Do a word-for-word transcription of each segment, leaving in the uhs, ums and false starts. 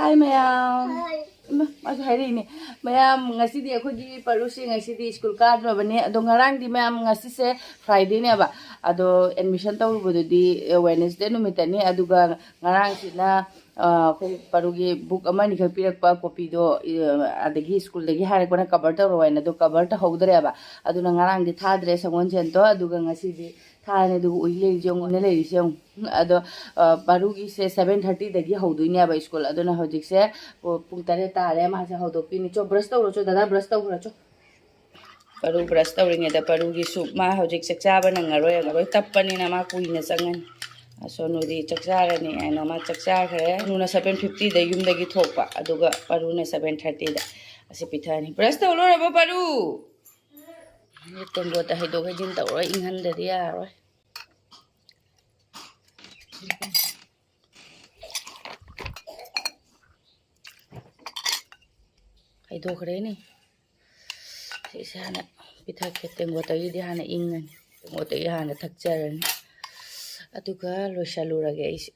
ꯍꯥꯏ ꯃꯌꯥꯝ꯫ ꯏꯃꯥ, ꯃꯥꯁꯨ ꯍꯥꯏꯔꯛꯏꯅꯦ꯫ ꯃꯌꯥꯝ, ꯉꯁꯤꯗꯤ ꯑꯩꯈꯣꯏꯒꯤ ꯄꯔꯨꯁꯦ ꯉꯁꯤꯗꯤ ꯁ꯭ꯀꯨꯜ ꯀꯥꯗ꯭ꯔꯕꯅꯦ꯫ ꯑꯗꯣ ꯉꯔꯥꯡꯗꯤ ꯃꯌꯥꯝ, ꯉꯁꯤꯁꯦ ꯐ꯭ꯔꯥꯏꯗꯦꯅꯦꯕ꯫ ꯑꯗꯣ ꯑꯦꯗꯃꯤꯁꯟ ꯇꯧꯔꯨꯕꯗꯨꯗꯤ ꯋꯦꯅꯁꯗꯦ ꯅꯨꯃꯤꯠꯇꯅꯤ꯫ ꯑꯗꯨꯒ ꯉꯔꯥꯡꯁꯤꯅ, ꯑ, ꯑꯩꯈꯣꯏ ꯄꯔꯨꯒꯤ ꯕꯨꯛ ꯑꯃ ꯑꯅꯤꯈꯛ ꯄꯤꯔꯛꯄ ꯀꯣꯄꯤꯗꯣ, ꯑ, ꯑꯗꯒꯤ ꯁ꯭ꯀꯨꯜꯗꯒꯤ ꯍꯥꯏꯔꯛꯄꯅ ꯀꯕꯔ ꯇꯧꯔꯣ ꯍꯥꯏꯅ, ꯑꯗꯣ ꯀꯕꯔ ꯇꯧꯍꯧꯗ꯭ꯔꯦꯕ꯫ ꯑꯗꯨꯅ ꯉꯔꯥꯡꯗꯤ ꯊꯥꯗ꯭ꯔꯦ ꯁꯪꯒꯣꯜꯁꯦꯟꯗꯣ꯫ ꯑꯗꯨꯒ ꯉꯁꯤꯗꯤ ꯊꯥꯔꯅꯤ꯫ ꯑꯗꯨꯒ ꯎꯏ ꯂꯩꯔꯤꯁꯦ ꯌꯦꯡꯉꯨ, ꯎꯅ ꯂꯩꯔꯤꯁꯦ ꯌꯦꯡꯉꯨ꯫ ꯑꯗꯣ, ꯑ, ꯄꯔꯨꯒꯤꯁꯦ ꯁꯚꯦꯟ ꯊꯥꯔꯇꯤꯗꯒꯤ ꯍꯧꯗꯣꯏꯅꯦꯕ ꯁ꯭ꯀꯨꯜ꯫ ꯑꯗꯨꯅ ꯍꯧꯖꯤꯛꯁꯦ ꯄꯨ-, ꯄꯨꯡ ꯇꯔꯦꯠ ꯇꯥꯔꯦ꯫ ꯃꯥꯁꯦ ꯍꯧꯗꯣꯛꯄꯤꯅꯤ꯫ ꯆꯣ, ꯕ꯭ꯔꯁ ꯇꯧꯔꯣ ꯆꯣ, ꯗꯗꯥ, ꯕ꯭ꯔꯁ ꯇꯧꯈ꯭ꯔꯣ ꯆꯣ꯫ ꯄꯔꯨ ꯕ꯭ꯔꯁ ꯇꯧꯔꯤꯉꯩꯗ ꯄꯔꯨꯒꯤꯁꯨ ꯃꯥ ꯍꯧꯖꯤꯛ ꯆꯥꯛ ꯆꯥꯕ ꯅꯪꯉꯔꯣꯏ, ꯉꯔꯣꯏ, ꯇꯞꯄꯅꯤꯅ ꯃꯥ ꯀꯨꯏꯅ ꯆꯪꯉꯅꯤ꯫ ꯑ, ꯁꯣꯅꯨꯗꯤ ꯆꯥꯛ ꯆꯥꯔꯅꯤ ꯍꯥꯏꯅ ꯃꯥ ꯆꯥꯛ ꯆꯥꯈ꯭ꯔꯦ꯫ ꯁꯣꯅꯨꯅ ꯁꯚꯦꯟ ꯐꯤꯐꯇꯤꯗ ꯌꯨꯝꯗꯒꯤ ꯊꯣꯛꯄ, ꯑꯗꯨꯒ ꯄꯔꯨꯅ ꯁꯚꯦꯟ ꯊꯥꯔꯇꯤꯗ꯫ ꯑꯁꯤ ꯄꯤꯊꯛꯑꯅꯤ꯫ ꯕ꯭ꯔꯁ ꯇꯧ ꯂꯣꯏꯔꯕꯣ, ꯄꯔꯨ? ꯇꯦꯡꯀꯣꯠꯇ ꯍꯩꯗꯣꯛ ꯍꯩꯖꯤꯟ ꯇꯧꯔ ꯏꯪꯍꯟꯗꯗꯤ ꯌꯥꯔꯣꯏ꯫ ꯍꯩꯗꯣꯛꯈ꯭ꯔꯦꯅꯦ꯫ ꯁꯤꯁꯦ ꯍꯥꯟꯅ ꯄꯤꯊꯛꯀꯦ꯫ ꯇꯦꯡꯀꯣꯠꯇꯒꯤꯗꯤ ꯍꯥꯟꯅ ꯏꯪꯉꯅꯤ꯫ ꯇꯦꯡꯀꯣꯠꯇꯒꯤ ꯍꯥꯟꯅ ꯊꯛꯆꯔꯅꯤ꯫ ꯑꯗꯨꯒ ꯂꯣꯏꯁꯜꯂꯨꯔꯒꯦ ꯑꯩꯁꯦ꯫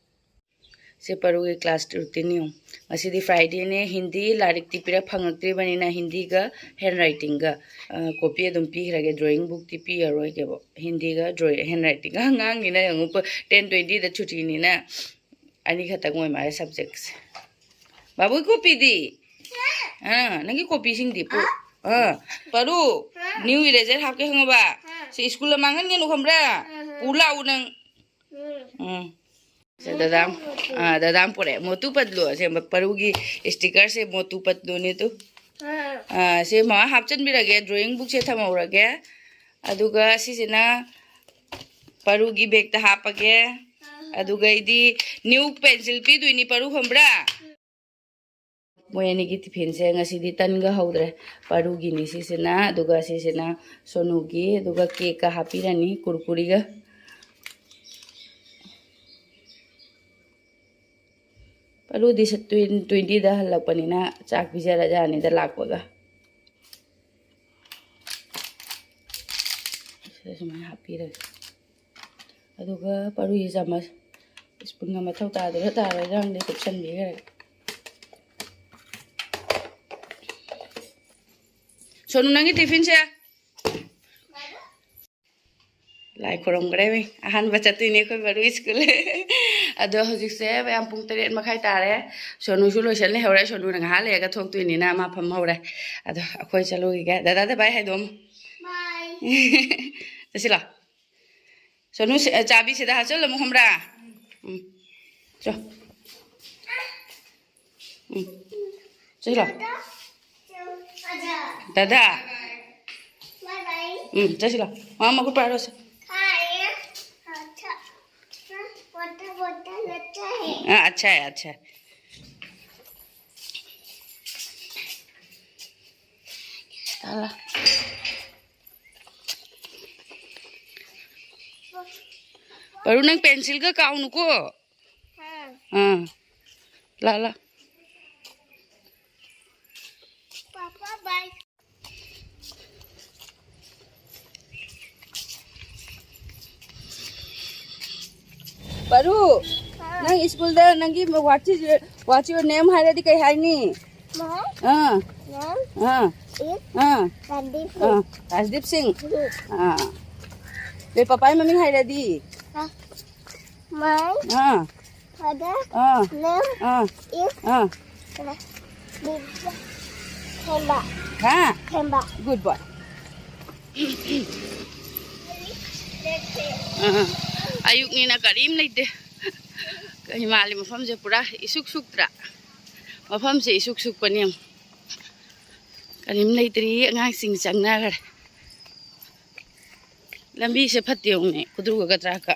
ꯁꯤ ꯄꯔꯨꯒꯤ ꯀ꯭ꯂꯥꯁ ꯔꯨꯇꯤꯟ ꯌꯦꯡꯉꯨ꯫ ꯉꯁꯤꯗꯤ ꯐ꯭ꯔꯥꯏꯗꯦꯅꯦ, ꯍꯤꯟꯗꯤ ꯂꯥꯏꯔꯤꯛꯇꯤ ꯄꯤꯔꯛ ꯐꯪꯉꯛꯇ꯭ꯔꯤꯕꯅꯤꯅ ꯍꯤꯟꯗꯤꯒ ꯍꯦꯟ ꯔꯥꯏꯇꯤꯡꯒ, ꯑ, ꯀꯣꯄꯤ ꯑꯗꯨꯝ ꯄꯤꯈ꯭ꯔꯒꯦ꯫ ꯗ꯭ꯔꯣꯌꯤꯡ ꯕꯨꯛꯇꯤ ꯄꯤꯔꯔꯣꯏꯒꯦꯕ꯫ ꯍꯤꯟꯗꯤꯒ ꯗ꯭ꯔꯣꯌꯤꯡ, ꯍꯦꯟ ꯔꯥꯏꯇꯤꯡꯒ꯫ ꯑꯉꯥꯡꯅꯤꯅ ꯌꯦꯡꯉꯨ, ꯇꯦꯟ ꯇ꯭ꯋꯦꯟꯇꯤꯗ ꯁꯨꯇꯤꯅꯤꯅ ꯑꯅꯤꯈꯛꯇꯪ ꯑꯣꯏ ꯃꯥꯜꯂꯦ ꯁꯕꯖꯦꯛꯁꯦ꯫ ꯕꯥꯕꯨꯒꯤ ꯀꯣꯄꯤꯗꯤ? ꯑꯥ, ꯅꯪꯒꯤ ꯀꯣꯄꯤꯁꯤꯡꯗꯤ ꯄꯨ-, ꯑꯥ, ꯄꯔꯨ, ꯅ꯭ꯌꯨ ꯏꯔꯦꯖꯔ ꯍꯥꯞꯀꯦ ꯈꯪꯉꯕ? ꯁꯤ ꯁ꯭ꯀꯨꯜꯗ ꯃꯥꯡꯍꯟꯒꯅꯨ ꯈꯪꯕ꯭ꯔꯥ? ꯄꯨ ꯂꯥꯛꯎ ꯅꯪ꯫ ꯎꯝ꯫ ꯁꯦ, ꯗꯗꯥ, ꯑꯥ, ꯗꯗꯥ ꯄꯨꯔꯛꯑꯦ꯫ ꯃꯣꯇꯨ ꯄꯠꯂꯨ꯫ ꯑꯁꯦꯡꯕ ꯄꯔꯨꯒꯤ ꯁ꯭ꯇꯤꯀꯔꯁꯦ ꯃꯣꯇꯨ ꯄꯠꯂꯨꯅꯦ ꯇꯨ꯫ ꯑꯥ, ꯁꯦ ꯃꯃꯥ ꯍꯥꯞꯆꯤꯟꯕꯤꯔꯒꯦ, ꯗ꯭ꯔꯣꯌꯤꯡ ꯕꯨꯛꯁꯦ ꯊꯝꯍꯧꯔꯒꯦ꯫ ꯑꯗꯨꯒ ꯁꯤꯁꯤꯅ ꯄꯔꯨꯒꯤ ꯕꯦꯛꯇ ꯍꯥꯞꯄꯒꯦ꯫ ꯑꯗꯨꯒ ꯑꯩꯗꯤ ꯅ꯭ꯌꯨ ꯄꯦꯟꯁꯤꯜ ꯄꯤꯗꯣꯏꯅꯤ ꯄꯔꯨ, ꯈꯪꯕ꯭ꯔꯥ? ꯃꯣꯏ ꯑꯅꯤꯒꯤ ꯇꯤꯐꯤꯟꯁꯦ ꯉꯁꯤꯗꯤ ꯇꯟꯒ ꯍꯧꯗ꯭ꯔꯦ꯫ ꯄꯔꯨꯒꯤꯅꯤ ꯁꯤꯁꯤꯅ, ꯑꯗꯨꯒ ꯁꯤꯁꯤꯅ ꯁꯣꯅꯨꯒꯤ, ꯑꯗꯨꯒ ꯀꯦꯛꯀ ꯍꯥꯞꯄꯤꯔꯅꯤ, ꯀꯨꯔꯀꯨꯔꯤꯒ꯫ ꯄꯔꯨꯗꯤ ꯁ-, ꯇ꯭ꯋꯦꯟ-, ꯇ꯭ꯋꯦꯟꯇꯤꯗ ꯍꯜꯂꯛꯄꯅꯤꯅ ꯆꯥꯛ ꯄꯤꯖꯔꯖꯥꯅꯤꯗ ꯂꯥꯛꯄꯒ꯫ ꯁꯤꯗ ꯁꯨꯃꯥꯏꯅ ꯍꯥꯞꯄꯤꯔꯒꯦ꯫ ꯑꯗꯨꯒ ꯄꯔꯨꯒꯤ ꯆꯥꯃꯁ, ꯁ꯭ꯄꯨꯟꯒ ꯃꯊꯧ ꯇꯥꯗꯣꯏꯔꯥ ꯇꯥꯔꯣꯏꯗ꯭ꯔꯥ ꯈꯪꯗꯦ, ꯀꯨꯞꯁꯟꯕꯤꯈ꯭ꯔꯒꯦ꯫ ꯁꯣꯅꯨ, ꯅꯪꯒꯤ ꯇꯤꯐꯤꯟꯁꯦ꯫ ꯂꯥꯏ ꯈꯨꯔꯨꯝꯈ꯭ꯔꯦ ꯃꯤ꯫ ꯑꯍꯥꯟꯕ ꯆꯠꯇꯣꯏꯅꯦ ꯑꯩꯈꯣꯏ ꯕꯔꯨ ꯁ꯭ꯀꯨꯜ꯫ ꯑꯗꯣ ꯍꯧꯖꯤꯛꯁꯦ ꯃꯌꯥꯝ ꯄꯨꯡ ꯇꯔꯦꯠ ꯃꯈꯥꯏ ꯇꯥꯔꯦ꯫ ꯁꯣꯅꯨꯁꯨ ꯂꯣꯏꯁꯟ ꯂꯩꯍꯧꯔꯦ꯫ ꯁꯣꯅꯨꯅ ꯉꯥꯏꯍꯥꯛ ꯂꯩꯔꯒ ꯊꯣꯛꯇꯣꯏꯅꯤꯅ ꯃꯥ ꯐꯝ ꯍꯧꯔꯦ꯫ ꯑꯗꯣ ꯑꯩꯈꯣꯏ ꯆꯠꯂꯨꯈꯤꯒꯦ꯫ ꯗꯗꯥꯗ ꯕꯥꯏ ꯍꯥꯏꯗꯣꯛꯑꯝꯃꯨ꯫ ꯆꯠꯁꯤꯂꯣ꯫ ꯁꯣꯅꯨ, ꯁꯤ, ꯆꯥꯕꯤꯁꯤꯗ ꯍꯥꯞꯆꯜꯂꯝꯃꯨ ꯈꯪꯕ꯭ꯔꯥ? ꯎꯝ꯫ ꯆꯣ꯫ ꯎꯝ꯫ ꯆꯠꯁꯤꯂꯣ꯫ ꯗꯗꯥ꯫ ꯎꯝ, ꯆꯠꯁꯤꯂꯣ꯫ ꯃꯥ ꯃꯈꯨꯠ ꯄꯥꯏꯔꯣ ꯁꯦ꯫ ꯑꯥ, ꯑꯠꯁꯥ ꯍꯦ, ꯑꯠꯁꯥ ꯍꯦ꯫ ꯇꯥꯂꯥ꯫ ꯄꯔꯨ, ꯅꯪ ꯄꯦꯟꯁꯤꯜꯒ ꯀꯥꯎꯅꯨꯀꯣ꯫ ꯑꯥ꯫ ꯑꯥ꯫ ꯂꯥ, ꯂꯥ꯫ ꯄꯥꯄꯥ, ꯕꯥꯏ꯫ ꯄꯔꯨ, ꯑꯥ꯫ ꯅꯪ ꯁ꯭ꯀꯨꯜꯗ ꯅꯪꯒꯤ what is your, what's your name ꯍꯥꯏꯔꯗꯤ ꯀꯩ ꯍꯥꯏꯅꯤ? My ah. Name ah. Is ah. Randeep ah. Singh. ꯔꯥꯖꯗꯤꯞ ꯁꯤꯡ꯫ ꯎꯝ꯫ ꯑꯥ꯫ ꯅꯣꯏ ꯄꯄꯥꯏ ꯃꯃꯤꯡ ꯍꯥꯏꯔꯗꯤ? ꯑꯥ꯫ My ah. Father ah. Name ah. Is ah. Bibia. ꯊꯦꯝꯕ꯫ ꯍꯥ? ꯊꯦꯝꯕ꯫ Good boy. ꯑꯥ꯫ ꯑꯌꯨꯛꯅꯤꯅ ꯀꯔꯤꯝ ꯂꯩꯇꯦ꯫ ꯀꯩ ꯃꯥꯜꯂꯤ ꯃꯐꯝꯁꯦ ꯄꯨꯔꯥ ꯏꯁꯨꯛ ꯁꯨꯛꯇ꯭ꯔꯥ? ꯃꯐꯝꯁꯦ ꯏꯁꯨꯛ ꯁꯨꯛꯄꯅꯤ ꯌꯦꯡꯉꯨ꯫ ꯀꯔꯤꯝ ꯂꯩꯇ꯭ꯔꯤ, ꯑꯉꯥꯡꯁꯤꯡ ꯆꯪꯅꯈ꯭ꯔꯦ꯫ ꯂꯝꯕꯤꯁꯦ ꯐꯠꯇꯦ ꯌꯦꯡꯉꯨꯅꯦ, ꯈꯨꯗ꯭ꯔꯨꯒ ꯀꯇ꯭ꯔꯥꯛꯀ꯫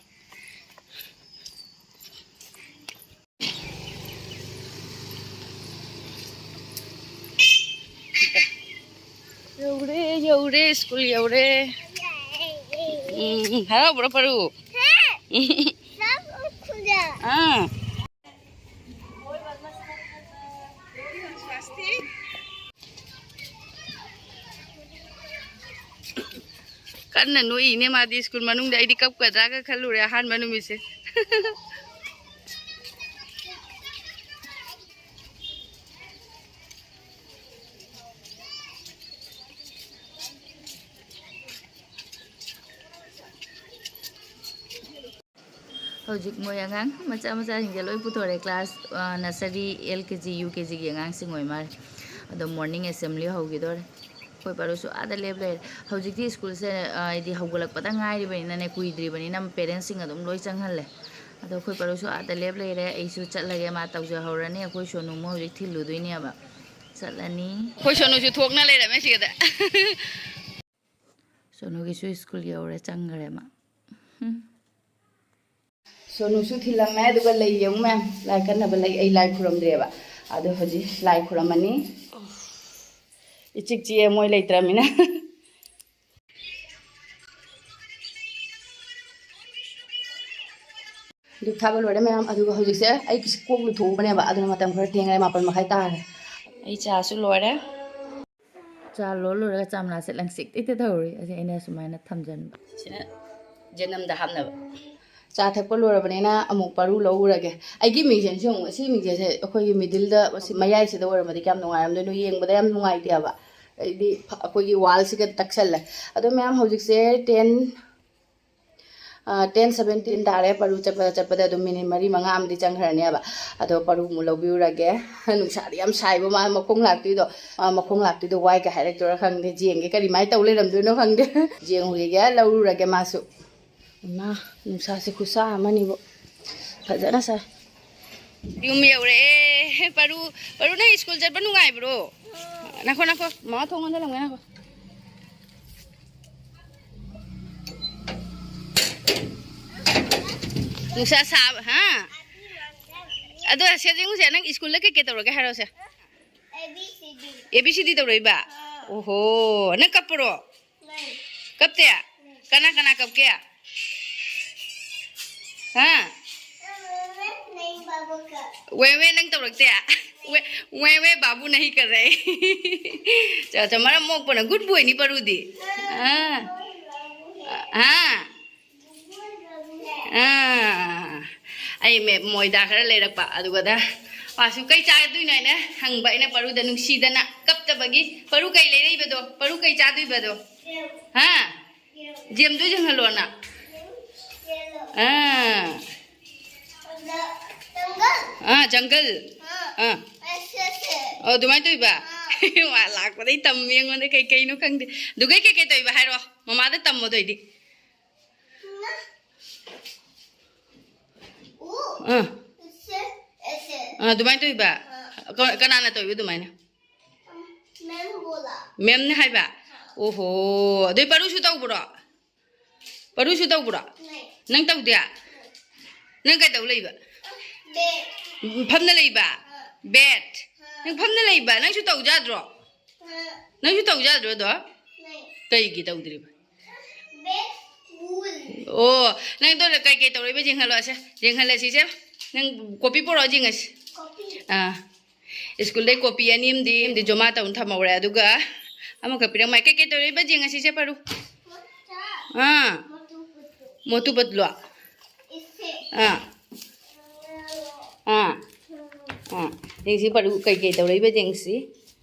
ꯌꯧꯔꯦ, ꯌꯧꯔꯦ, ꯁ꯭ꯀꯨꯜ ꯌꯧꯔꯦ꯫ ꯎꯝ, ꯍꯔꯥꯎꯕ꯭ꯔꯣ, ꯄꯔꯨ? ꯍꯥ? ꯎꯝ꯫ ꯁ꯭ꯀꯨꯜꯗ꯫ ꯑꯥ꯫ ꯀꯟꯅ ꯅꯣꯛꯏꯅꯦ ꯃꯥꯗꯤ ꯁ꯭ꯀꯨꯜ ꯃꯅꯨꯡꯗ꯫ ꯑꯩꯗꯤ ꯀꯞꯀꯗ꯭ꯔꯥꯒ ꯈꯜꯂꯨꯔꯦ ꯑꯍꯥꯟꯕ ꯅꯨꯃꯤꯠꯁꯦ꯫ ꯍꯧꯖꯤꯛ ꯃꯣꯏ ꯑꯉꯥꯡ ꯃꯆꯥ ꯃꯆꯥꯁꯤꯡꯁꯦ ꯂꯣꯏ ꯄꯨꯊꯣꯔꯛꯑꯦ꯫ ꯀ꯭ꯂꯥꯁ, ꯑ, ꯅꯁꯔꯤ, ꯑꯦꯜ ꯀꯦ ꯖꯤ, ꯌꯨ ꯀꯦ ꯖꯤꯒꯤ ꯑꯉꯥꯡꯁꯤꯡ ꯑꯣꯏ ꯃꯥꯜꯂꯦ꯫ ꯑꯗꯣ ꯃꯣꯔꯅꯤꯡ ꯑꯦꯁꯦꯝꯕ꯭ꯂꯤ ꯍꯧꯈꯤꯗꯣꯔꯦ꯫ ꯑꯩꯈꯣꯏ ꯄꯥꯔꯨꯁꯨ ꯑꯥꯗ ꯂꯦꯞ ꯂꯩꯔꯦ꯫ ꯍꯧꯖꯤꯛꯇꯤ ꯁ꯭ꯀꯨꯜꯁꯦ, ꯑ, ꯍꯥꯏꯗꯤ ꯍꯧꯒꯠꯂꯛꯄꯗ ꯉꯥꯏꯔꯤꯕꯅꯤꯅꯅꯦ, ꯀꯨꯏꯗ꯭ꯔꯤꯕꯅꯤꯅ ꯄꯦꯔꯦꯟꯁꯁꯤꯡ ꯑꯗꯨꯝ ꯂꯣꯏ ꯆꯪꯍꯜꯂꯦ꯫ ꯑꯗꯣ ꯑꯩꯈꯣꯏ ꯄꯥꯔꯨꯁꯨ ꯑꯥꯗ ꯂꯦꯞ ꯂꯩꯔꯦ꯫ ꯑꯩꯁꯨ ꯆꯠꯂꯒꯦ, ꯃꯥ ꯇꯧꯖꯍꯧꯔꯅꯤ꯫ ꯑꯩꯈꯣꯏ ꯁꯣꯅꯨ ꯃꯣꯏ ꯍꯧꯖꯤꯛ ꯊꯤꯜꯂꯨꯗꯣꯏꯅꯦꯕ꯫ ꯆꯠꯂꯅꯤ꯫ ꯑꯩꯈꯣꯏ ꯁꯣꯅꯨꯁꯨ ꯊꯣꯛꯅ ꯂꯩꯔꯝꯃꯦ ꯁꯤꯗ꯫ ꯁꯣꯅꯨꯒꯤꯁꯨ ꯁ꯭ꯀꯨꯜ ꯌꯧꯔꯦ, ꯆꯪꯈ꯭ꯔꯦ ꯃꯥ꯫ ꯎꯝ꯫ ꯁꯣꯅꯨꯁꯨ ꯊꯤꯜꯂꯝꯃꯦ, ꯑꯗꯨꯒ ꯂꯩ ꯌꯦꯡꯉꯨ ꯃꯌꯥꯝ, ꯂꯥꯏ ꯀꯠꯅꯕ ꯂꯩ꯫ ꯑꯩ ꯂꯥꯏ ꯈꯨꯔꯨꯝꯗ꯭ꯔꯦꯕ, ꯑꯗꯣ ꯍꯧꯖꯤꯛ ꯂꯥꯏ ꯈꯨꯔꯨꯝꯃꯅꯤ꯫ ꯏꯆꯤꯛ ꯆꯤꯛꯑꯦ ꯃꯣꯏ ꯂꯩꯇ꯭ꯔꯃꯤꯅ꯫ ꯙꯨꯞ ꯊꯥꯕ ꯂꯣꯏꯔꯦ ꯃꯌꯥꯝ, ꯑꯗꯨꯒ ꯍꯧꯖꯤꯛꯁꯦ ꯑꯩ ꯀꯣꯛ ꯂꯨꯊꯣꯛꯎꯕꯅꯦꯕ, ꯑꯗꯨꯅ ꯃꯇꯝ ꯈꯔ ꯊꯦꯡꯉꯦ, ꯃꯥꯄꯜ ꯃꯈꯥꯏ ꯇꯥꯔꯦ꯫ ꯑꯩ ꯆꯥꯁꯨ ꯂꯣꯏꯔꯦ꯫ ꯆꯥ ꯂꯣꯜ ꯂꯣꯏꯔꯒ ꯆꯥ ꯃꯅꯥꯁꯦ ꯂꯪꯁꯤꯛ ꯇꯤꯛꯇ ꯇꯧꯔꯤ꯫ ꯑꯁꯤ ꯑꯩꯅ ꯁꯨꯃꯥꯏꯅ ꯊꯝꯖꯟꯕ꯫ ꯁꯤꯅ ꯖꯅꯝꯗ ꯍꯥꯞꯅꯕ꯫ ꯆꯥ ꯊꯛꯄ ꯂꯣꯏꯔꯕꯅꯤꯅ ꯑꯃꯨꯛ ꯄꯔꯨ ꯂꯧꯔꯒꯦ꯫ ꯑꯩꯒꯤ ꯃꯤꯡꯁꯦꯟꯁꯦ ꯌꯦꯡꯉꯨ, ꯁꯤ ꯃꯤꯡꯁꯦꯟꯁꯦ ꯑꯩꯈꯣꯏꯒꯤ ꯃꯤꯗꯜꯗ, ꯁꯤ ꯃꯌꯥꯏꯁꯤꯗ ꯑꯣꯏꯔꯝꯃꯗꯤ ꯀꯌꯥꯝ ꯅꯨꯡꯉꯥꯏꯔꯝꯗꯣꯏꯅꯣ, ꯌꯦꯡꯕꯗ ꯌꯥꯝ ꯅꯨꯡꯉꯥꯏꯇꯦꯕ꯫ ꯑꯩꯗꯤ ꯑꯩꯈꯣꯏꯒꯤ ꯋꯥꯜꯁꯤꯒ ꯇꯛꯁꯜꯂꯦ꯫ ꯑꯗꯣ ꯃꯌꯥꯝ, ꯍꯧꯖꯤꯛꯁꯦ ꯇꯦꯟ, ꯇꯦꯟ ꯁꯕꯦꯟꯇꯤꯟ ꯇꯥꯔꯦ꯫ ꯄꯔꯨ ꯆꯠꯄꯗ ꯆꯠꯄꯗ ꯑꯗꯨꯝ ꯃꯤꯅꯤꯠ ꯃꯔꯤ ꯃꯉꯥ ꯑꯃꯗꯤ ꯆꯪꯈ꯭ꯔꯅꯦꯕ꯫ ꯑꯗꯣ ꯄꯔꯨ ꯑꯃꯨꯛ ꯂꯧꯕꯤꯔꯨꯔꯒꯦ꯫ ꯅꯨꯡꯁꯥꯗꯤ ꯌꯥꯝ ꯁꯥꯏꯕ, ꯃꯥ ꯃꯈꯣꯡ ꯂꯥꯛꯇꯣꯏꯗꯣ, ꯃꯥ ꯃꯈꯣꯡ ꯂꯥꯛꯇꯣꯏꯗꯣ ꯋꯥꯏꯒ ꯍꯥꯏꯔꯛꯇꯣꯏꯔꯥ ꯈꯪꯗꯦ꯫ ꯖꯦꯡꯒꯦ ꯀꯔꯤꯃꯥꯏꯅ ꯇꯧ ꯂꯩꯔꯝꯗꯣꯏꯅꯣ ꯈꯪꯗꯦ꯫ ꯖꯦꯡꯉꯨꯈꯤꯒꯦ, ꯂꯧꯔꯨꯔꯒꯦ ꯃꯥꯁꯨ꯫ ꯏꯃꯥ, ꯅꯨꯡꯁꯥꯁꯦ ꯈꯨꯠꯁꯥ ꯑꯃꯅꯤꯕꯨ꯫ ꯐꯖꯅ ꯁꯥꯏ꯫ ꯌꯨꯝ ꯌꯧꯔꯛꯑꯦ꯫ ꯄꯔꯨ, ꯄꯔꯨ, ꯅꯪ ꯁ꯭ꯀꯨꯜ ꯆꯠꯄ ꯅꯨꯡꯉꯥꯏꯕ꯭ꯔꯣ? ꯅꯈꯣ, ꯅꯈꯣ, ꯃꯃꯥ ꯊꯣꯡ ꯂꯣꯟꯁꯤꯜꯂꯝꯒꯦ, ꯅꯈꯣ꯫ ꯅꯨꯡꯁꯥ ꯁꯥꯕ, ꯍꯥ? ꯑꯗꯣ ꯁꯦ, ꯌꯦꯡꯉꯨꯁꯦ, ꯅꯪ ꯁ꯭ꯀꯨꯜꯗ ꯀꯩꯀꯩ ꯇꯧꯔꯒꯦ ꯍꯥꯏꯔꯣꯁꯦ꯫ ꯑꯦ ꯕꯤ ꯁꯤ ꯗꯤ ꯇꯧꯔꯛꯏꯕ? ꯑꯣꯍꯣ, ꯅꯪ ꯀꯞꯄ꯭ꯔꯣ? ꯀꯞꯇꯦ? ꯀꯅꯥ ꯀꯅꯥ ꯀꯞꯀꯦ? ꯍꯥ? ꯋꯦ ꯋꯦ, ꯅꯪ ꯇꯧꯔꯛꯇꯦ? ꯋꯦ, ꯋꯦ ꯋꯦ, ꯕꯥꯕꯨ ꯅꯍꯤ ꯀꯔꯦ꯫ ꯆꯣ, ꯆꯣ, ꯃꯔꯝ ꯃꯣꯛꯄꯅ good boyꯅꯤ ꯄꯔꯨꯗꯤ꯫ ꯑꯥ꯫ ꯑꯥ꯫ ꯑꯥ꯫ ꯑꯩ ꯃꯦ-, ꯃꯣꯏꯗꯥ ꯈꯔ ꯂꯩꯔꯛꯄ, ꯑꯗꯨꯒꯗ ꯃꯥꯁꯨ "ꯀꯩ ꯆꯥꯗꯣꯏꯅꯣ?" ꯍꯥꯏꯅ ꯍꯪꯕ꯫ ꯑꯩꯅ ꯄꯔꯨꯗ ꯅꯨꯡꯁꯤꯗꯅ ꯀꯞꯇꯕꯒꯤ, "ꯄꯔꯨ ꯀꯩ ꯂꯩꯔꯛꯏꯕꯗꯣ? ꯄꯔꯨ ꯀꯩ ꯆꯥꯗꯣꯏꯕꯗꯣ?" ꯍꯥ? ꯖꯦꯝꯗꯣ ꯌꯦꯡꯍꯜꯂꯣꯅ꯫ ꯑꯥ꯫ ꯑꯥ, ꯖꯪꯒꯜ꯫ ꯑꯥ꯫ ꯑꯣ, ꯑꯗꯨꯃꯥꯏꯅ ꯇꯧꯏꯕ? ꯃꯥ ꯂꯥꯛꯄꯗꯩ ꯇꯝꯃꯤ ꯑꯩꯉꯣꯟꯗ ꯀꯩ ꯀꯩꯅꯣ ꯈꯪꯗꯦ꯫ ꯑꯗꯨꯒꯩ ꯀꯩ ꯀꯩ ꯇꯧꯏꯕ ꯍꯥꯏꯔꯣ? ꯃꯃꯥꯗ ꯇꯝꯃꯣ ꯑꯗꯨꯑꯣꯏꯗꯤ꯫ ꯑꯥ꯫ ꯑꯥ, ꯑꯗꯨꯃꯥꯏꯅ ꯇꯧꯏꯕ? ꯑꯥ, ꯀ-, ꯀꯅꯥꯅ ꯇꯧꯏꯕ ꯑꯗꯨꯃꯥꯏꯅ? ꯃꯦꯝꯅ ꯍꯥꯏꯕ? ꯑꯣꯍꯣ, ꯑꯗꯨꯏ ꯄꯔꯨꯁꯨ ꯇꯧꯕ꯭ꯔꯣ? ꯄꯔꯨꯁꯨ ꯇꯧꯕ꯭ꯔꯣ? ꯅꯪ ꯇꯧꯗꯦ? ꯅꯪ ꯀꯩꯗꯧ ꯂꯩꯕ? ꯎꯝ, ꯐꯝꯅ ꯂꯩꯕ? ꯕꯦꯠ? ꯅꯪ ꯐꯝꯅ ꯂꯩꯕ? ꯅꯪꯁꯨ ꯇꯧ ꯌꯥꯗ꯭ꯔꯣ? ꯅꯪꯁꯨ ꯇꯧ ꯌꯥꯗ꯭ꯔꯣ ꯑꯗꯣ? ꯀꯩꯒꯤ ꯇꯧꯗ꯭ꯔꯤꯕ? ꯑꯣ, ꯅꯪꯗꯣ ꯀꯩꯀꯩ ꯇꯧꯔꯛꯏꯕ ꯌꯦꯡꯍꯜꯂꯣ ꯑꯁꯦ꯫ ꯌꯦꯡꯍꯜꯂꯁꯤꯁꯦ꯫ ꯅꯪ ꯀꯣꯄꯤ ꯄꯨꯔꯛꯑꯣ ꯌꯦꯡꯉꯁꯤ꯫ ꯑꯥ꯫ ꯁ꯭ꯀꯨꯜꯗꯩ ꯀꯣꯄꯤ ꯑꯅꯤ ꯑꯃꯗꯤ, ꯑꯃꯗꯤ ꯖꯃꯥ ꯇꯧꯅ ꯊꯝꯍꯧꯔꯦ, ꯑꯗꯨꯒ ꯑꯃꯈꯛ ꯄꯤꯔꯝꯃꯦ꯫ ꯀꯩꯀꯩ ꯇꯧꯔꯛꯏꯕ ꯌꯦꯡꯉꯁꯤꯁꯦ ꯄꯔꯨ꯫ ꯑꯥ꯫ ꯃꯣꯇꯨ ꯄꯠꯂꯣ? ꯑꯥ꯫ ꯑꯥ꯫ ꯑꯥ꯫ ꯌꯦꯡꯁꯤ ꯄꯔꯨ ꯀꯩꯀꯩ ꯇꯧꯔꯛꯏꯕ ꯌꯦꯡꯁꯤ꯫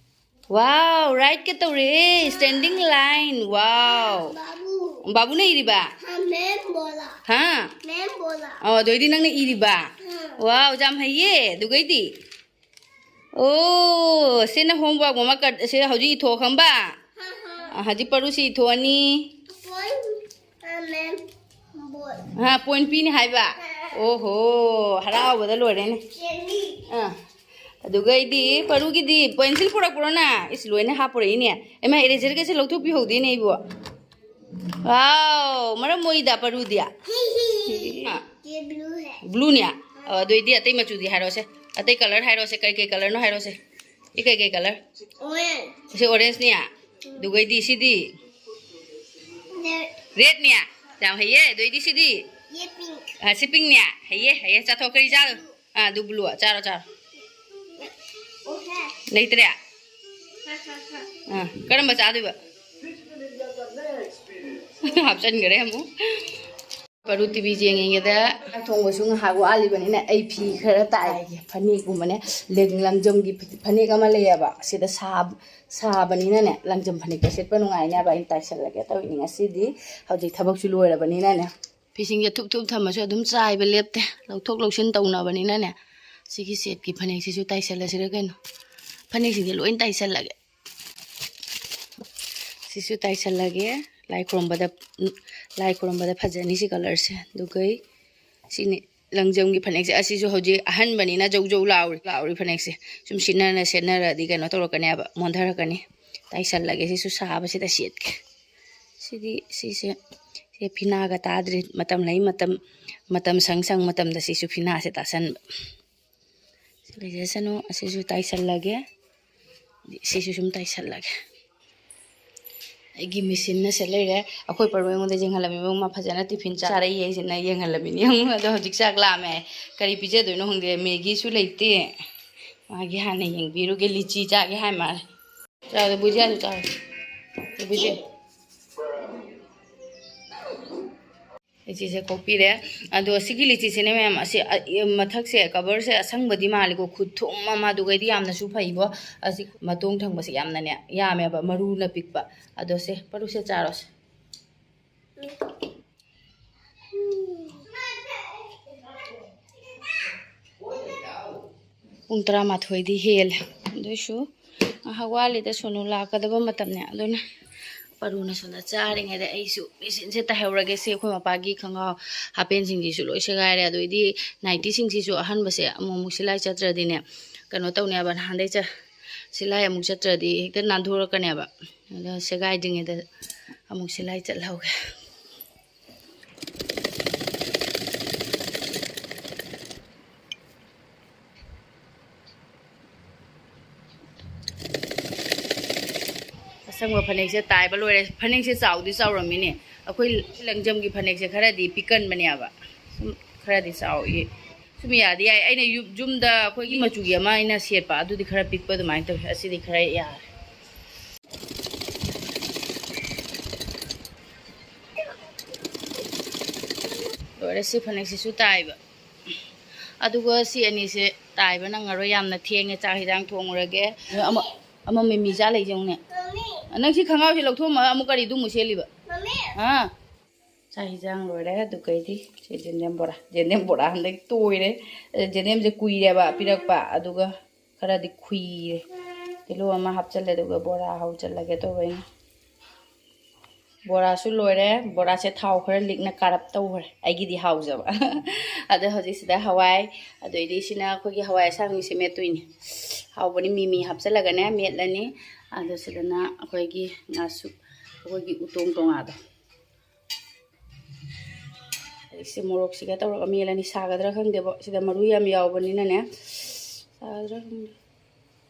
Wow, ride ꯀ ꯇꯧꯔꯛꯑꯦ, standing line, wow. ꯕꯥꯕꯨ꯫ ꯕꯥꯕꯨꯅ ꯏꯔꯤꯕ? हाँ, मैम बोला। ꯍꯥ? मैम बोला। ꯑꯣ, ꯑꯗꯨꯑꯣꯏꯗꯤ ꯅꯪꯅ ꯏꯔꯤꯕ? हाँ। Wow, ꯌꯥꯝ ꯍꯩꯌꯦ꯫ ꯑꯗꯨꯒꯩꯗꯤ? ꯑꯣ, ꯁꯤꯅ homework ꯑꯃ ꯀꯠ-, ꯁꯤ ꯍꯧꯖꯤꯛ ꯏꯊꯣꯛꯑꯣ ꯈꯪꯕ? हाँ, हाँ। ꯑ, ꯍꯧꯖꯤꯛ ꯄꯔꯨꯁꯤ ꯏꯊꯣꯛꯑꯅꯤ꯫ Point, हाँ, मैम बोला। ꯍꯥ, point ꯄꯤꯅꯤ ꯍꯥꯏꯕ? हाँ। ꯑꯣꯍꯣ, ꯍꯔꯥꯎꯕꯗ ꯂꯣꯏꯔꯦꯅꯦ꯫ ꯆꯦꯟꯕꯤ꯫ ꯑꯥ꯫ ꯑꯗꯨꯒ ꯑꯩꯗꯤ ꯄꯔꯨꯒꯤꯗꯤ pencil ꯄꯨꯔꯛꯄ꯭ꯔꯣ ꯅꯪ? ꯏꯁ, ꯂꯣꯏꯅ ꯍꯥꯞꯄꯨꯔꯛꯏꯅꯦ꯫ ꯏꯃꯥ, eraser ꯒꯁꯦ ꯂꯧꯊꯣꯛꯄꯤꯍꯧꯗꯦꯅꯦ ꯑꯩꯕꯨ꯫ Wow, ꯃꯔꯝ ꯃꯣꯏꯗ ꯄꯔꯨꯗꯤ꯫ ꯍꯤ, ꯍꯤ, ꯍꯤ꯫ ꯑꯥ꯫ ये blue है꯫ Blue ꯅꯦ? ꯑꯣ, ꯑꯗꯨ ꯑꯣꯏꯗꯤ ꯑꯇꯩ ꯃꯆꯨꯗꯤ ꯍꯥꯏꯔꯛꯑꯣꯁꯦ꯫ ꯑꯇꯩ colour ꯍꯥꯏꯔꯛꯑꯣꯁꯦ꯫ ꯀꯩ ꯀꯩ colour ꯅꯣ ꯍꯥꯏꯔꯛꯑꯣꯁꯦ꯫ ꯁꯤ ꯀꯩ ꯀꯩ colour? Orange꯫ ꯁꯤ orange ꯅꯦ? ꯑꯗꯨꯒꯩꯗꯤ ꯁꯤꯗꯤ? Red꯫ Red ꯅꯦ? ꯌꯥꯝ ꯍꯩꯌꯦ꯫ ꯑꯗꯨ ꯑꯣꯏꯗꯤ ꯁꯤꯗꯤ? ये pink꯫ ꯑꯥ, ꯁꯤ pink ꯅꯦ? ꯍꯩꯌꯦ, ꯍꯩꯌꯦ꯫ ꯆꯥꯊꯣꯛ, ꯀꯔꯤ ꯆꯥꯔꯣ? ꯑꯥ, ꯑꯗꯨ blue꯫ ꯆꯥꯔꯣ, ꯆꯥꯔꯣ꯫ ꯂꯩꯇ꯭ꯔꯦ? ꯑꯥ, ꯀꯔꯝꯕ ꯆꯥꯗꯣꯏꯕ? ꯍꯥꯞꯆꯟꯈ꯭ꯔꯦ ꯑꯃꯨꯛ꯫ ꯄꯔꯨ TV ꯌꯦꯡꯉꯤꯉꯩꯗ ꯆꯥꯛ ꯊꯣꯡꯕꯁꯨ ꯉꯥꯏꯍꯥꯛ ꯋꯥꯠꯂꯤꯕꯅꯤꯅ ꯑꯩ ꯐꯤ ꯈꯔ ꯇꯥꯏꯒꯦ꯫ ꯐꯅꯦꯛꯀꯨꯝꯕꯅꯦ, ꯂꯪ-, ꯂꯪꯖꯝꯒꯤ ꯐꯅꯦꯛ ꯑꯃ ꯂꯩꯌꯦꯕ, ꯁꯤꯗ ꯁꯥꯕ-, ꯁꯥꯕꯅꯤꯅꯅꯦ, ꯂꯪꯖꯝ ꯐꯅꯦꯛꯇꯣ ꯁꯦꯠꯄ ꯅꯨꯡꯉꯥꯏꯅꯦꯕ꯫ ꯑꯩꯅ ꯇꯥꯏꯁꯜꯂꯒꯦ ꯇꯧꯔꯤꯅꯤ ꯉꯁꯤꯗꯤ꯫ ꯍꯧꯖꯤꯛ ꯊꯕꯛꯁꯨ ꯂꯣꯏꯔꯕꯅꯤꯅꯅꯦ꯫ ꯐꯤꯁꯤꯡꯁꯦ ꯊꯨꯞ ꯊꯨꯞ ꯊꯝꯃꯁꯨ ꯑꯗꯨꯝ ꯆꯥꯏꯕ ꯂꯦꯞꯇꯦ꯫ ꯂꯧꯊꯣꯛ ꯂꯧꯁꯤꯟ ꯇꯧꯅꯕꯅꯤꯅꯅꯦ꯫ ꯁꯤꯒꯤ ꯁꯦꯠꯀꯤ ꯐꯅꯦꯛꯁꯤꯁꯨ ꯇꯥꯏꯁꯜꯂꯁꯤꯔ ꯀꯩꯅꯣ? ꯐꯅꯦꯛꯁꯤꯡꯁꯦ ꯂꯣꯏ ꯇꯥꯏꯁꯜꯂꯒꯦ꯫ ꯁꯤꯁꯨ ꯇꯥꯏꯁꯜꯂꯒꯦ꯫ ꯂꯥꯏ ꯈꯨꯔꯨꯝꯕꯗ, ꯂꯥꯏ ꯈꯨꯔꯨꯝꯕꯗ ꯐꯖꯅꯤ ꯁꯤ ꯀꯂꯔꯁꯦ꯫ ꯑꯗꯨꯒ ꯁꯤꯅꯤ ꯂꯪꯖꯝꯒꯤ ꯐꯅꯦꯛꯁꯦ꯫ ꯑꯁꯤꯁꯨ ꯍꯧꯖꯤꯛ ꯑꯍꯟꯕꯅꯤꯅ ꯖꯧ ꯖꯧ ꯂꯥꯎꯔꯤ, ꯂꯥꯎꯔꯤ ꯐꯅꯦꯛꯁꯦ꯫ ꯁꯨꯝ ꯁꯤꯠꯅꯅ ꯁꯦꯠꯅꯔꯗꯤ ꯀꯩꯅꯣ ꯇꯧꯔꯛꯀꯅꯦꯕ, ꯃꯣꯟꯊꯔꯛꯀꯅꯤ꯫ ꯇꯥꯏꯁꯜꯂꯒꯦ꯫ ꯁꯤꯁꯨ ꯁꯥꯕꯁꯤꯗ ꯁꯦꯠꯀꯦ꯫ ꯁꯤꯗꯤ, ꯁꯤꯁꯦ, ꯁꯦ ꯐꯤꯅꯥꯒ ꯇꯥꯗ꯭ꯔꯤ꯫ ꯃꯇꯝ ꯂꯩ, ꯃꯇꯝ, ꯃꯇꯝ ꯁꯪ ꯁꯪ ꯃꯇꯝꯗ ꯁꯤꯁꯨ ꯐꯤꯅꯥꯁꯦ ꯇꯥꯁꯟꯕ꯫ ꯁꯤ ꯂꯩꯖꯁꯅꯨ꯫ ꯑꯁꯤꯁꯨ ꯇꯥꯏꯁꯜꯂꯒꯦ꯫ ꯁꯤꯁꯨ ꯁꯨꯝ ꯇꯥꯏꯁꯜꯂꯒꯦ꯫ ꯑꯩꯒꯤ ꯃꯦꯆꯤꯟꯅ ꯁꯦ ꯂꯩꯔꯦ꯫ ꯑꯩꯈꯣꯏ ꯄꯔꯨ ꯑꯩꯉꯣꯟꯗ ꯌꯦꯡꯍꯜꯂꯝꯃꯤ, ꯃꯥ ꯐꯖꯅ ꯇꯤꯐꯤꯟ ꯆꯥꯔꯛꯏ ꯍꯥꯏꯁꯤꯅ ꯌꯦꯡꯍꯜꯂꯝꯃꯤꯅꯤ꯫ ꯌꯦꯡꯉꯨ, ꯑꯗꯣ ꯍꯧꯖꯤꯛ ꯆꯥꯛ ꯂꯥꯝꯃꯦ꯫ ꯀꯔꯤ ꯄꯤꯖꯗꯣꯏꯅꯣ ꯈꯪꯗꯦ, ꯃꯦꯒꯤꯁꯨ ꯂꯩꯇꯦ꯫ ꯃꯥꯒꯤ ꯍꯥꯟꯅ ꯌꯦꯡꯕꯤꯔꯨꯒꯦ, ꯂꯤꯆꯤ ꯆꯥꯒꯦ ꯍꯥꯏ ꯃꯥꯜꯂꯦ꯫ ꯆꯥꯎꯗ ꯕꯨꯖꯤꯌꯥꯁꯨ ꯆꯥꯎ꯫ ꯕꯨꯖꯤꯌꯥ꯫ ꯂꯤꯆꯤꯁꯦ ꯀꯣꯛꯄꯤꯔꯦ꯫ ꯑꯗꯣ ꯁꯤꯒꯤ ꯂꯤꯆꯤꯁꯤꯅꯦ ꯃꯌꯥꯝ, ꯑꯁꯤ, ꯑ, ꯏ, ꯃꯊꯛꯁꯦ ꯀꯕꯔꯁꯦ ꯑꯁꯪꯕꯗꯤ ꯃꯥꯜꯂꯦꯀꯣ, ꯈꯨꯊꯨꯝ ꯑꯃ, ꯑꯗꯨꯒꯩꯗꯤ ꯌꯥꯝꯅꯁꯨ ꯐꯩꯀꯣ꯫ ꯑꯁꯤ ꯃꯇꯣꯡ ꯊꯪꯕꯁꯦ ꯌꯥꯝꯅꯅꯦ ꯌꯥꯝꯃꯦꯕ, ꯃꯔꯨꯅ ꯄꯤꯛꯄ꯫ ꯑꯗꯣ ꯁꯦ, ꯄꯔꯨꯁꯦ ꯆꯥꯔꯣꯁꯦ꯫ ꯄꯨꯡ ꯇꯔꯥꯃꯥꯊꯣꯏꯗꯤ ꯍꯦꯜꯂꯦ꯫ ꯑꯗꯨꯏꯁꯨ ꯉꯥꯏꯍꯥꯛ ꯋꯥꯠꯂꯤꯗ, ꯁꯣꯅꯨ ꯂꯥꯛꯀꯗꯕ ꯃꯇꯝꯅꯦ꯫ ꯑꯗꯨꯅ ꯄꯔꯨꯅ ꯁꯣꯝꯗ ꯆꯥꯔꯤꯉꯩꯗ ꯑꯩꯁꯨ ꯃꯦꯆꯤꯟꯁꯦ ꯇꯥꯏꯍꯧꯔꯒꯦ꯫ ꯁꯤ ꯑꯩꯈꯣꯏ ꯃꯄꯥꯒꯤ ꯈꯣꯡꯒ꯭ꯔꯥꯎ ꯍꯥꯄꯦꯟꯁꯤꯡꯁꯤꯁꯨ ꯂꯣꯏ ꯁꯦꯒꯥꯏꯔꯦ꯫ ꯑꯗꯨꯏꯗꯤ ꯅꯥꯏꯇꯤꯁꯤꯡꯁꯤꯁꯨ ꯑꯍꯟꯕꯁꯦ ꯑꯃꯨꯛ ꯑꯃꯨꯛ ꯁꯤꯂꯥꯏ ꯆꯠꯇ꯭ꯔꯗꯤꯅꯦ, ꯀꯩꯅꯣ ꯇꯧꯅꯦꯕ, ꯅꯍꯥꯟꯗꯩ ꯆ-, ꯁꯤꯂꯥꯏ ꯑꯃꯨꯛ ꯆꯠꯇ꯭ꯔꯗꯤ ꯍꯦꯛꯇ ꯅꯥꯟꯊꯣꯔꯛꯀꯅꯦꯕ꯫ ꯑꯗꯣ ꯁꯦꯒꯥꯏꯗ꯭ꯔꯤꯉꯩꯗ ꯑꯃꯨꯛ ꯁꯤꯂꯥꯏ ꯆꯠꯍꯧꯒꯦ꯫ ꯑꯁꯪꯕ ꯐꯅꯦꯛꯁꯦ ꯇꯥꯏꯕ ꯂꯣꯏꯔꯦ꯫ ꯐꯅꯦꯛꯁꯦ ꯆꯥꯎꯗꯤ ꯆꯥꯎꯔꯝꯃꯤꯅꯦ꯫ ꯑꯩꯈꯣꯏ ꯂꯪꯖꯝꯒꯤ ꯐꯅꯦꯛꯁꯦ ꯈꯔꯗꯤ ꯄꯤꯛꯀꯟꯕꯅꯦꯕ꯫ ꯁꯨꯝ ꯈꯔꯗꯤ ꯆꯥꯎꯏ꯫ ꯁꯨꯝ ꯌꯥꯗꯤ ꯌꯥꯏ꯫ ꯑꯩꯅ ꯌꯨꯝ-, ꯌꯨꯝꯗ ꯑꯩꯈꯣꯏꯒꯤ ꯃꯆꯨꯒꯤ ꯑꯃ ꯑꯩꯅ ꯁꯦꯠꯄ, ꯑꯗꯨꯗꯤ ꯈꯔ ꯄꯤꯛꯄ ꯑꯗꯨꯃꯥꯏꯅ ꯇꯧꯋꯤ꯫ ꯑꯁꯤꯗꯤ ꯈꯔ ꯌꯥꯔꯦ꯫ ꯂꯣꯏꯔꯦ, ꯁꯤ ꯐꯅꯦꯛꯁꯤꯁꯨ ꯇꯥꯏꯕ꯫ ꯑꯗꯨꯒ ꯁꯤ ꯑꯅꯤꯁꯦ ꯇꯥꯏꯕ ꯅꯪꯉꯔꯣꯏ, ꯌꯥꯝꯅ ꯊꯦꯡꯉꯦ, ꯆꯥꯛ ꯍꯤꯟꯖꯥꯡ ꯊꯣꯡꯉꯨꯔꯒꯦ꯫ ꯑꯃ, ꯑꯃ ꯃꯤꯃꯤ ꯆꯥ ꯂꯩꯁꯦ ꯌꯦꯡꯉꯨꯅꯦ꯫ ꯅꯪ ꯁꯤ ꯈꯣꯡꯒ꯭ꯔꯥꯎꯁꯦ ꯂꯧꯊꯣꯛꯑꯝꯃꯒ ꯑꯃꯨꯛ ꯀꯔꯤꯗꯨ ꯑꯃꯨꯛ ꯁꯦꯠꯂꯤꯕ? ꯍꯥ? ꯆꯥꯛ ꯍꯤꯟꯖꯥꯡ ꯂꯣꯏꯔꯦ꯫ ꯑꯗꯨꯒꯩꯗꯤ ꯁꯤ ꯖꯦꯟꯗꯦꯝ ꯕꯣꯔꯥ, ꯖꯦꯟꯗꯦꯝ ꯕꯣꯔꯥ ꯍꯟꯗꯛ ꯇꯣꯏꯔꯦ꯫ ꯖꯦꯟꯗꯦꯝꯁꯦ ꯀꯨꯏꯔꯦꯕ ꯄꯤꯔꯛꯄ, ꯑꯗꯨꯒ ꯈꯔꯗꯤ ꯈꯨꯏꯔꯦ꯫ ꯇꯤꯜꯍꯧ ꯑꯃ ꯍꯥꯞꯆꯜꯂꯦ, ꯑꯗꯨꯒ ꯕꯣꯔꯥ ꯍꯧꯖꯜꯂꯒꯦ ꯇꯧꯕ ꯑꯩꯅ꯫ ꯕꯣꯔꯥꯁꯨ ꯂꯣꯏꯔꯦ꯫ ꯕꯣꯔꯥꯁꯦ ꯊꯥꯎ ꯈꯔ ꯂꯤꯛꯅ ꯀꯥꯔꯞ ꯇꯧꯈ꯭ꯔꯦ, ꯑꯩꯒꯤꯗꯤ ꯍꯥꯎꯖꯕ꯫ ꯑꯗꯣ ꯍꯧꯖꯤꯛꯁꯤꯗ ꯍꯋꯥꯏ, ꯑꯗꯩꯗꯤ ꯁꯤꯅ ꯑꯩꯈꯣꯏꯒꯤ ꯍꯋꯥꯏ ꯑꯁꯥꯡꯕꯤꯁꯦ ꯃꯦꯠꯇꯣꯏꯅꯤ꯫ ꯍꯥꯎꯕꯅꯤ, ꯃꯤꯃꯤ ꯍꯥꯞꯆꯜꯂꯒꯅꯦ ꯃꯦꯠꯂꯅꯤ꯫ ꯑꯗꯣ ꯁꯤꯗꯅ ꯑꯩꯈꯣꯏꯒꯤ ꯉꯥꯁꯨ, ꯑꯩꯈꯣꯏꯒꯤ ꯎꯇꯣꯡ ꯇꯣꯡꯉꯥꯗꯣ꯫ ꯁꯤ ꯃꯣꯔꯣꯛꯁꯤꯒ ꯇꯧꯔꯒ ꯃꯦꯠꯂꯅꯤ꯫ ꯁꯥꯒꯗ꯭ꯔꯥ ꯈꯪꯗꯦꯕꯣ, ꯁꯤꯗ ꯃꯔꯨ ꯌꯥꯝ ꯌꯥꯎꯕꯅꯤꯅꯅꯦ꯫ ꯁꯥꯒꯗ꯭ꯔꯥ ꯈꯪꯗꯦ꯫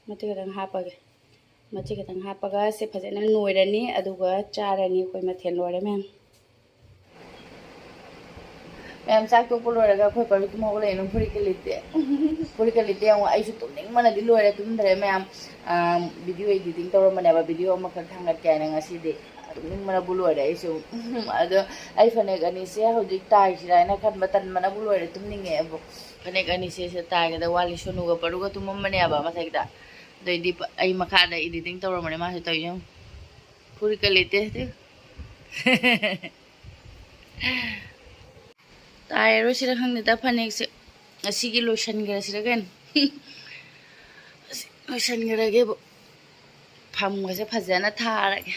ꯃꯇꯦꯛ ꯈꯛꯇꯪ ꯍꯥꯞꯄꯒꯦ꯫ ꯃꯇꯦꯛ ꯈꯛꯇꯪ ꯍꯥꯞꯄꯒ ꯁꯤ ꯐꯖꯅ ꯅꯣꯏꯔꯅꯤ, ꯑꯗꯨꯒ ꯆꯥꯔꯅꯤ꯫ ꯑꯩꯈꯣꯏ ꯃꯊꯦꯜ ꯂꯣꯏꯔꯦ, ꯃꯌꯥꯝ꯫ ꯃꯌꯥꯝ, ꯆꯥꯛ ꯇꯣꯛꯄ ꯂꯣꯏꯔꯒ ꯑꯩꯈꯣꯏ ꯄꯔꯨ ꯇꯨꯝ ꯍꯧꯒꯠꯂꯛꯑꯦ꯫ ꯅꯪ ꯐꯨꯔꯤꯠꯀ ꯂꯤꯠꯇꯦ꯫ ꯐꯨꯔꯤꯠꯀ ꯂꯤꯠꯇꯦ ꯌꯦꯡꯉꯣ꯫ ꯑꯩꯁꯨ ꯇꯨꯝꯅꯤꯡꯕꯅꯗꯤ ꯂꯣꯏꯔꯦ, ꯇꯨꯝꯗ꯭ꯔꯦ ꯃꯌꯥꯝ꯫ ꯑꯥ, video editing ꯇꯧꯔꯝꯕꯅꯦꯕ, video ꯑꯃꯈꯛ ꯊꯥꯡꯒꯠꯀꯦ ꯍꯥꯏꯅ ꯉꯁꯤꯗꯤ꯫ ꯇꯨꯝꯅꯤꯡꯕꯅꯕꯨ ꯂꯣꯏꯔꯦ ꯑꯩꯁꯨ꯫ ꯑꯗꯣ ꯑꯩ ꯐꯅꯦꯛ ꯑꯅꯤꯁꯦ ꯍꯧꯖꯤꯛ ꯇꯥꯏꯁꯤꯔꯥ ꯍꯥꯏꯅ ꯈꯟꯕ ꯇꯟꯕꯅꯕꯨ ꯂꯣꯏꯔꯦ, ꯇꯨꯝꯅꯤꯡꯉꯛꯑꯦꯕꯨ꯫ ꯐꯅꯦꯛ ꯑꯅꯤꯁꯦ ꯁꯤꯗ ꯇꯥꯏꯒꯗꯕ ꯋꯥꯠꯂꯤ꯫ ꯁꯣꯅꯨꯒ ꯄꯔꯨꯒ ꯇꯨꯝꯃꯝꯕꯅꯦꯕ ꯃꯊꯛꯇ꯫ ꯑꯗꯩꯗꯤ ꯄ-, ꯑꯩ ꯃꯈꯥꯗ editing ꯇꯧꯔꯝꯕꯅꯦ, ꯃꯥꯁꯦ ꯇꯧꯔꯤꯁꯦ ꯌꯦꯡꯉꯨ꯫ ꯐꯨꯔꯤꯠꯀ ꯂꯤꯠꯇꯦ꯫ ꯇꯥꯏꯔꯔꯣꯏꯁꯤꯔ ꯈꯪꯗꯦꯗ ꯐꯅꯦꯛꯁꯦ꯫ ꯉꯁꯤꯒꯤ ꯂꯣꯏꯁꯟꯈ꯭ꯔꯁꯤꯔ ꯀꯩꯅꯣ꯫ ꯂꯣꯏꯁꯟꯈ꯭ꯔꯒꯦꯕꯨ꯫ ꯐꯝꯒꯁꯦ ꯐꯖꯅ ꯊꯥꯔꯒꯦ꯫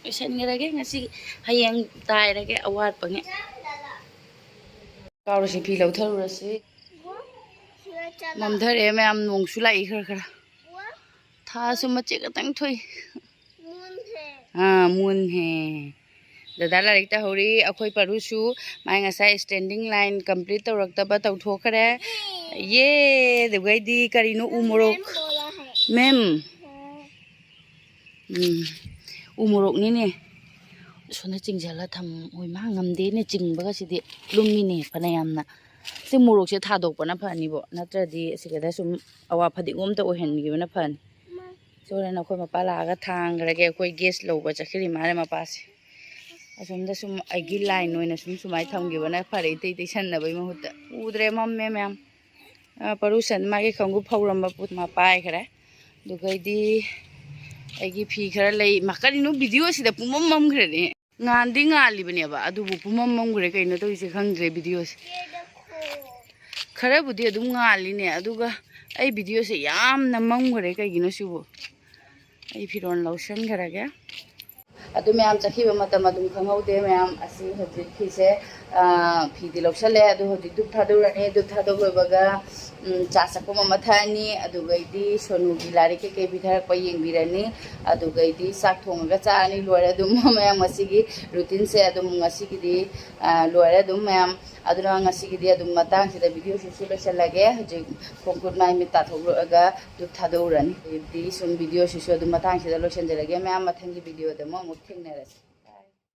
ꯂꯣꯏꯁꯟꯈ꯭ꯔꯒꯦ ꯉꯁꯤꯒꯤ꯫ ꯍꯌꯦꯡ ꯇꯥꯏꯔꯒꯦ ꯑꯋꯥꯠꯄꯉꯩ꯫ ꯀꯥꯎꯔꯁꯤ, ꯐꯤ ꯂꯧꯊꯔꯨꯔꯁꯤ꯫ ꯃꯝꯊꯔꯛꯑꯦ ꯃꯌꯥꯝ, ꯅꯣꯡꯁꯨ ꯂꯥꯛꯏ ꯈꯔ ꯈꯔ꯫ ꯊꯥꯁꯨ ꯃꯆꯦꯠ ꯈꯛꯇꯪ ꯊꯣꯛꯏ꯫ ꯑꯥ, ꯃꯨꯟꯍꯦ꯫ ꯗꯗꯥ ꯂꯥꯏꯔꯤꯛ ꯇꯧꯍꯧꯔꯤ꯫ ꯑꯩꯈꯣꯏ ꯄꯔꯨꯁꯨ ꯃꯥꯏ ꯉꯁꯥꯏ standing line complete ꯇꯧꯔꯛꯇꯕ ꯇꯧꯊꯣꯛꯈ꯭ꯔꯦ꯫ ꯌꯦ, ꯑꯗꯨꯒꯩꯗꯤ ꯀꯔꯤꯅꯣ, ꯎ ꯃꯣꯔꯣꯛ꯫ ꯃꯦꯝ꯫ ꯎꯝ, ꯎ ꯃꯣꯔꯣꯛꯅꯤꯅꯦ꯫ ꯁꯣꯝꯗ ꯆꯤꯡꯁꯤꯜꯂ ꯊꯝ-, ꯍꯣꯏ, ꯃꯥ ꯉꯝꯗꯦꯅꯦ ꯆꯤꯡꯕꯒꯁꯤꯗꯤ꯫ ꯂꯨꯝꯃꯤꯅꯦ ꯐꯅꯌꯥꯝꯅ꯫ ꯁꯤ ꯃꯣꯔꯣꯛꯁꯦ ꯊꯥꯗꯣꯛꯄꯅ ꯐꯅꯤꯕꯣ, ꯅꯠꯇ꯭ꯔꯗꯤ ꯑꯁꯤꯗ ꯁꯨꯝ ꯑꯋꯥ ꯐꯗꯤꯒꯣꯝꯇ ꯑꯣꯏꯍꯟꯈꯤꯕꯅ ꯐꯅꯤ꯫ ꯁꯤ ꯍꯣꯔꯦꯟ ꯑꯩꯈꯣꯏ ꯃꯄꯥ ꯂꯥꯛꯑꯒ ꯊꯥꯡꯈ꯭ꯔꯒꯦ꯫ ꯑꯩꯈꯣꯏ gas ꯂꯧꯕ ꯆꯠꯈꯤꯔꯤ ꯃꯥꯜꯂꯦ ꯃꯄꯥꯁꯦ꯫ ꯑꯁꯣꯝꯗ ꯁꯨꯝ ꯑꯩꯒꯤ line ꯑꯣꯏꯅ ꯁꯨꯝ ꯁꯨꯃꯥꯏꯅ ꯊꯝꯈꯤꯕꯅ ꯐꯔꯦ, ꯏꯇꯩ ꯇꯩꯁꯟꯅꯕꯒꯤ ꯃꯍꯨꯠꯇ꯫ ꯎꯗ꯭ꯔꯦ, ꯃꯝꯃꯦ ꯃꯌꯥꯝ꯫ ꯑꯥ, ꯄꯔꯨꯁꯟ ꯃꯥꯒꯤ ꯈꯣꯡꯎꯞ ꯐꯧꯔꯝꯕ ꯄꯣꯠ ꯃꯥ ꯄꯥꯏꯈ꯭ꯔꯦ꯫ ꯑꯗꯨꯒꯩꯗꯤ ꯑꯩꯒꯤ ꯐꯤ ꯈꯔ ꯂꯩ꯫ ꯃꯥ, ꯀꯔꯤꯅꯣ video ꯑꯁꯤꯗ ꯄꯨꯡꯃꯝ ꯃꯝꯈ꯭ꯔꯦꯅꯦ꯫ ꯉꯥꯟꯗꯤ ꯉꯥꯜꯂꯤꯕꯅꯦꯕ, ꯑꯗꯨꯕꯨ ꯄꯨꯃꯝ ꯃꯝꯈ꯭ꯔꯦ꯫ ꯀꯩꯅꯣ ꯇꯧꯔꯤꯁꯦ ꯈꯪꯗ꯭ꯔꯦ ꯚꯤꯗꯤꯑꯣꯁꯦ꯫ ꯈꯔꯕꯨꯗꯤ ꯑꯗꯨꯝ ꯉꯥꯜꯂꯤꯅꯦ, ꯑꯗꯨꯒ ꯑꯩ ꯚꯤꯗꯤꯑꯣꯁꯦ ꯌꯥꯝꯅ ꯃꯝꯈ꯭ꯔꯦ꯫ ꯀꯩꯒꯤꯅꯣ ꯁꯤꯕꯨ? ꯑꯩ ꯐꯤꯔꯣꯜ ꯂꯧꯁꯟꯈ꯭ꯔꯒꯦ꯫ ꯑꯗꯨ ꯃꯌꯥꯝ ꯆꯠꯈꯤꯕ ꯃꯇꯝ ꯑꯗꯨꯝ ꯈꯪꯍꯧꯗꯦ꯫ ꯃꯌꯥꯝ ꯑꯁꯤ ꯍꯧꯖꯤꯛ ꯐꯤꯁꯦ, ꯑ, ꯐꯤꯗꯤ ꯂꯧꯁꯜꯂꯦ꯫ ꯑꯗꯨ ꯍꯧꯖꯤꯛ ꯙꯨꯞ ꯊꯥꯗꯣꯛꯎꯔꯅꯤ꯫ ꯙꯨꯞ ꯊꯥꯗꯣꯛ ꯂꯣꯏꯕꯒ, ꯎꯝ, ꯆꯥ ꯆꯥꯛꯈꯨꯝ ꯑꯃ ꯊꯛꯑꯅꯤ꯫ ꯑꯗꯨꯒꯩꯗꯤ ꯁꯣꯅꯨꯒꯤ ꯂꯥꯏꯔꯤꯛ ꯀꯩꯀꯩ ꯄꯤꯊꯔꯛꯄ ꯌꯦꯡꯕꯤꯔꯅꯤ꯫ ꯑꯗꯨꯒꯩꯗꯤ ꯆꯥꯛ ꯊꯣꯡꯉꯒ ꯆꯥꯔꯅꯤ꯫ ꯂꯣꯏꯔꯦ ꯑꯗꯨꯝ ꯃꯌꯥꯝ ꯉꯁꯤꯒꯤ ꯔꯨꯇꯤꯟꯁꯦ ꯑꯗꯨꯝ ꯉꯁꯤꯒꯤꯗꯤ, ꯑ, ꯂꯣꯏꯔꯦ ꯑꯗꯨꯝ ꯃꯌꯥꯝ꯫ ꯑꯗꯨꯅ ꯉꯁꯤꯒꯤꯗꯤ ꯑꯗꯨꯝ ꯃꯇꯥꯡꯁꯤꯗ ꯚꯤꯗꯤꯑꯣꯁꯤꯁꯨ ꯂꯣꯏꯁꯤꯜꯂꯒꯦ꯫ ꯍꯧꯖꯤꯛ ꯈꯣꯡ ꯈꯨꯠ ꯃꯥꯏ ꯃꯤꯠ ꯇꯥꯊꯣꯛꯂꯒ ꯙꯨꯞ ꯊꯥꯗꯣꯛꯎꯔꯅꯤ꯫ ꯑꯗꯨꯗꯤ ꯁꯨꯝ ꯚꯤꯗꯤꯑꯣꯁꯤꯁꯨ ꯑꯗꯨꯝ ꯃꯇꯥꯡꯁꯤꯗ ꯂꯣꯏꯁꯤꯟꯖꯔꯒꯦ꯫ ꯃꯌꯥꯝ ꯃꯊꯪꯒꯤ ꯚꯤꯗꯤꯑꯣꯗ ꯑꯃꯨꯛ, ꯑꯃꯨꯛ ꯊꯦꯡꯅꯔꯁꯤ꯫